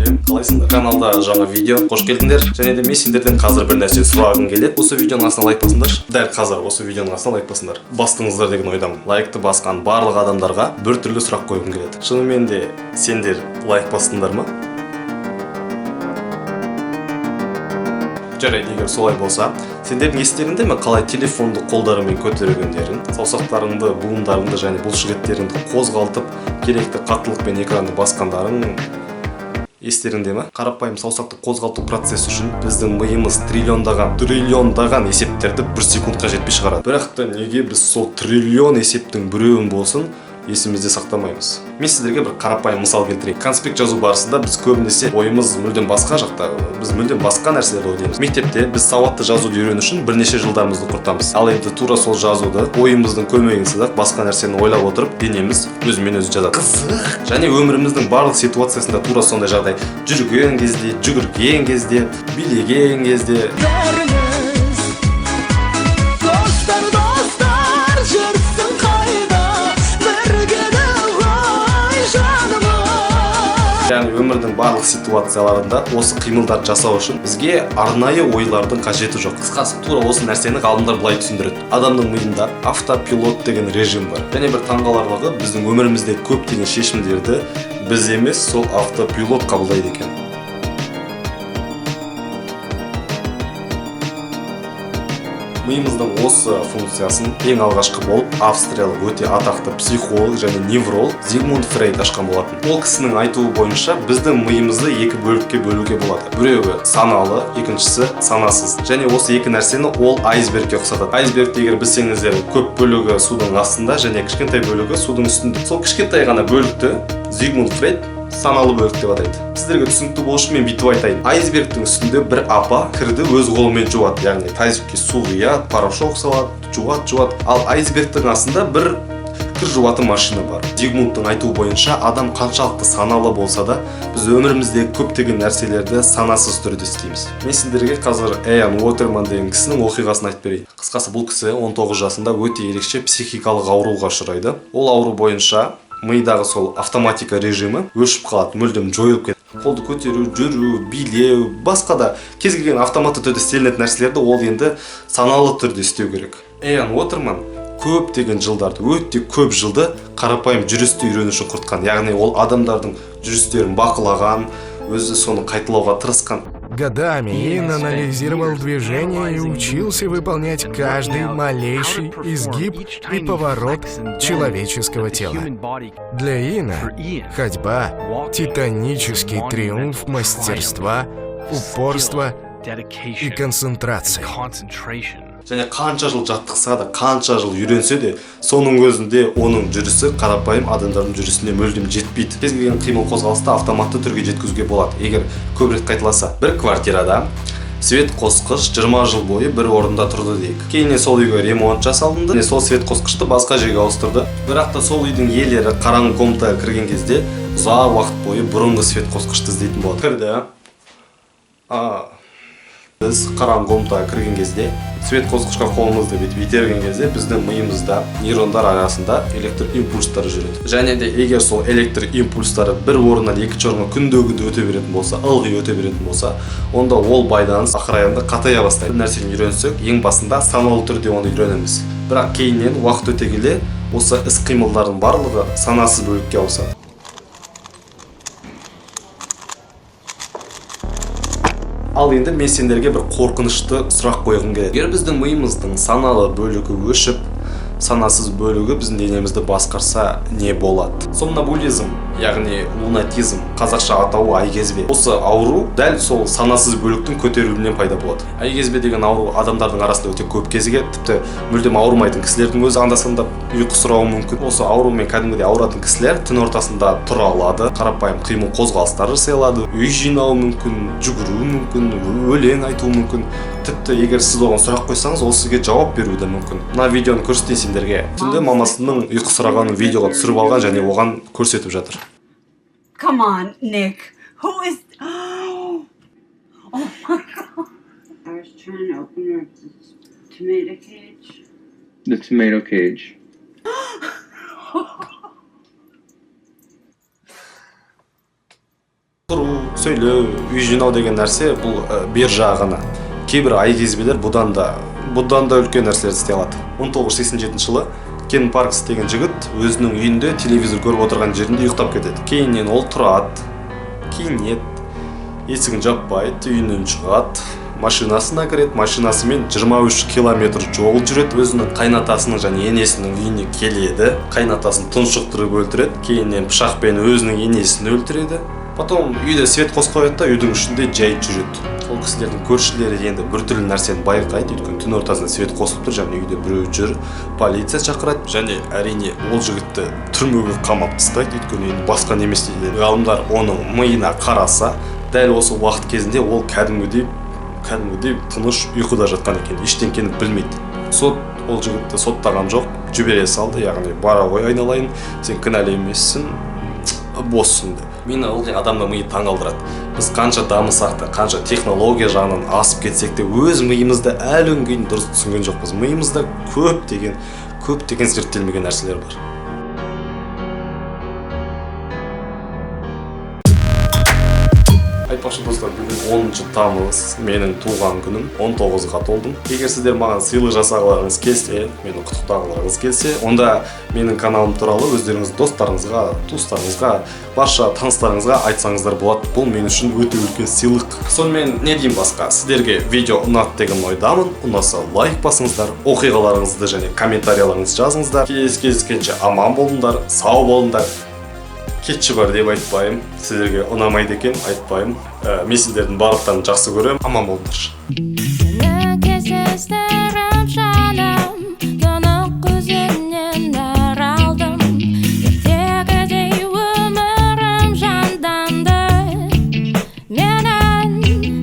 Сәлем, қалайсыңдар? Каналда жаңа видео, қош келдіңдер. Және де мен сендерден қазір бір нәрсе сұрағым келеді. Осы видеоның астына лайк басыңдаршы. Дәл қазір осы видеоның астына лайк басыңдар. Бастыңыздар деген ойдамын. Лайкты басқан барлық адамдарға бір түрлі сұрақ қойғым келеді. Шынымен де сендер лайк бастыңдар ма? Жарайды, егер солай болса, сендердің естеріңде ме, қалай телефонды қолдарыңмен көтергендерін, саусақтарыңды, буындарыңды және бұлшықеттеріңді қозғалтып, керекті қаттылықпен экранды басқандарың естеріңде ме? Қарапайым саусақты қозғалту процесі үшін біздің миымыз триллиондаған, триллиондаған есептерді бір секундқа жетпей шығарады. Бірақ та неге біз сол триллион есептің біреуін болсын есімізде сақтамаймыз? Мен сіздерге бір қарапайым мысал келтірейін. Конспект жазу барысында біз көбінесе ойымыз мүлдем басқа жақта, біз мүлдем басқа нәрселерді ойлаймыз. Мектепте біз сауатты жазуды үйрену үшін бірнеше жылдарымызды құртамыз. Ал енді тура сол жазуды ойымыздың көмегінсіз ақ, басқа нәрсені ойлап отырып, денеміз өзімен өзі жазады. Қызық. Және өміріміздің барлық ситуациясында тура сондай жағдай: жүрген кезде, жүгірген кезде, билеген кезде. Бәріңіз достар, достар, жүрсің қайда бірге, ой, жаным. Яғни өмірдің барлық ситуацияларында осы қимылдарды жасау үшін бізге арнайы ойлардың қажеті жоқ. Қысқасы, тура осы нәрсені ғалымдар былай түсіндіреді: адамның миында автопилот деген режим бар. Және бір таңғаларлығы, біздің өміріміздегі көптеген шешімдерді біз емес, сол автопилот қабылдайды екен. Миымыздың осы функциясын ең алғашқы болып австриялық өте атақты психолог және невролог Зигмунд Фрейд ашқан болатын. Ол кісінің айтуы бойынша, біздің миымызды екі бөлікке бөлуге болады: біреуі саналы, екіншісі санасыз. Және осы екі нәрсені ол айсбергке ұқсатады. Айсбергті егер білсеңіздер, көп бөлігі судың астында және кішкентай бөлігі судың үстінде. Сол кішкентай ғана бөлікті Зигмунд Фрейд саналы бөлік деп атайды. Сіздерге түсінікті болу үшін мен бүйтіп айтайын: айсбергтің үстінде бір апа кірді өз қолымен жуады, яғни тазикке су құяды, порошок салады, жуады, жуады. Ал айсбергтің астында бір кір жуатын машина бар. Зигмундтың айтуы бойынша, адам қаншалықты саналы болса да, біз өміріміздегі көптеген нәрселерді санасыз түрде істейміз. Мен сендерге қазір Эйан Уотерман деген кісінің оқиғасын айтып берейін. Қысқасы, бұл кісі 19 жасында өте ерекше психикалық ауруға ұшырайды. Ол ауру бойынша мидағы сол автоматика режимі өшіп қалады, мүлдем жойылып кетеді. Қолды көтеру, жүру, билеу, басқа да кез келген автоматты түрде істелінетін нәрселерді ол енді саналы түрде істеу керек. Эйан Уотерман көптеген жылдарды, өте көп жылды қарапайым жүрісті үйрену үшін құртқан. Яғни ол адамдардың жүрістерін бақылаған, өзі соны қайталауға тырысқан. Годами Иэн анализировал движения и учился выполнять каждый малейший изгиб и поворот человеческого тела. Для Иэна ходьба – титанический триумф мастерства, упорства и концентрации. Және қанша жыл жаттықса да, қанша жыл үйренсе де, соның өзінде оның жүрісі қарапайым адамдардың жүрісіне мүлдем жетпейді. Кез келген қимыл қозғалысты автоматты түрге жеткізуге болады, егер көп рет қайталаса. Бір квартирада свет қосқыш 20 жыл бойы бір орында тұрды дейік. Кейіннен сол үйге ремонт жасалынды және сол свет қосқышты басқа жерге ауыстырды. Бірақ та сол үйдің иелері қараңғы комнатаға кірген кезде ұзақ уақыт бойы бұрынғы свет қосқышты іздейтін болады. Кірді. Біз қараңғы комнатаға кірген кезде, свет қосқышқа қолымызды бүйтіп итерген кезде, біздің миымызда нейрондар арасында электр импульстары жүреді. Және де егер сол электр импульстары бір орыннан екінші орынға күнде күнде өте беретін болса, ылғи өте беретін болса, онда ол байланыс ақыр аяғында қатая бастайды. Бір нәрсені үйренсек, ең басында саналы түрде оны үйренеміз, бірақ кейіннен уақыт өте келе осы іс қимылдардың барлығы санасыз бөлікке ауысады. Ал енді мен сендерге бір қорқынышты сұрақ қойғым келеді: егер біздің миымыздың саналы бөлігі өшіп, санасыз бөлігі біздің денемізді басқарса, не болады? Сомнамбулизм, яғни лунатизм, қазақша атауы айкезбе. Осы ауру дәл сол санасыз бөліктің көтерілуінен пайда болады. Айкезбе деген ауру адамдардың арасында өте көп кезігеді. Тіпті мүлдем ауырмайтын кісілердің өзі анда санда ұйқы сұрауы мүмкін. Осы аурумен кәдімгідей ауыратын кісілер түн ортасында тұра алады, қарапайым қимыл қозғалыстар жасай алады, үй жинауы мүмкін, жүгіруі мүмкін, өлең айтуы мүмкін. Тіпті егер сіз оған сұрақ қойсаңыз, ол сізге жауап беруі де мүмкін. Мына видеоны көрсетейін сендерге. Түнде мамасының ұйқы сұрағанын видеоға түсіріп алған және оған көрсетіп жатыр. Come on, Nick. Who is. Oh my God. I was trying to open up the tomato cage. The tomato cage. Тұру, Сөйлеу, үй жинау деген нәрсе бұл бер жағы ғана. Кейбір айкезбелер бұдан да үлкен нәрселерді істей алады. 1987 жылы Кен Паркс деген жігіт өзінің үйінде телевизор көріп отырған жерінде ұйықтап кетеді. Кейіннен ол тұрады, киінеді, есігін жаппайды, үйінен шығады, машинасына кіреді, машинасымен 23 километр жол жүреді, өзінің қайнатасының және енесінің үйіне келеді, қайнатасын тұншықтырып өлтіреді, кейіннен пышақпен өзінің енесін өлтіреді. Потом үйде свет қосып қояды да, үйдің ішінде жай жүреді. Ол кісілердің көршілері енді біртүрлі нәрсені байқайды, өйткені түн ортасында свет қосылып тұр және үйде біреу жүр. Полиция шақырады және, әрине, ол жігітті түрмеге қамап тастайды, өйткені енді басқа не істейді. Ғалымдар оның миына қараса, дәл осы уақыт кезінде ол кәдімгідей тыныш ұйқыда жатқан екен, ештеңкені білмейді. Сот ол жігітті соттаған жоқ, жібере салды, яғни бара ғой, айналайын, сен кінәлі емессің, боссың деп. Мені ылғи адамның миы таңғалдырады. Біз қанша дамысақ та, қанша технология жағынан асып кетсек те, өз миымызды әлі күнге дейін дұрыс түсінген жоқпыз. Миымызда көптеген зерттелмеген нәрселер бар. Айтпақшы, достар, бүгін 10 тамыз, менің туған күнім, 19-ға толдым. Егер сіздер маған сыйлық жасағыларыңыз келсе, мені құттықтағыларыңыз келсе, онда менің каналым туралы өздеріңіз достарыңызға, туыстарыңызға, барша таныстарыңызға айтсаңыздар болады. Бұл мен үшін өте үлкен сыйлық. Сонымен, не деймін басқа? Сіздерге видео ұнады деген ойдамын. Ұнаса, лайк басыңыздар, оқиғаларыңызды және комментарияларыңызды жазыңыздар. Келесі кездескенше аман болыңдар, сау болыңдар. Кетші бар деп айтпаймын, сіздерге ұнамайды екен, айтпаймын. Мен сіздердің барлықтарын жақсы көремін. Аман болыңдаршы.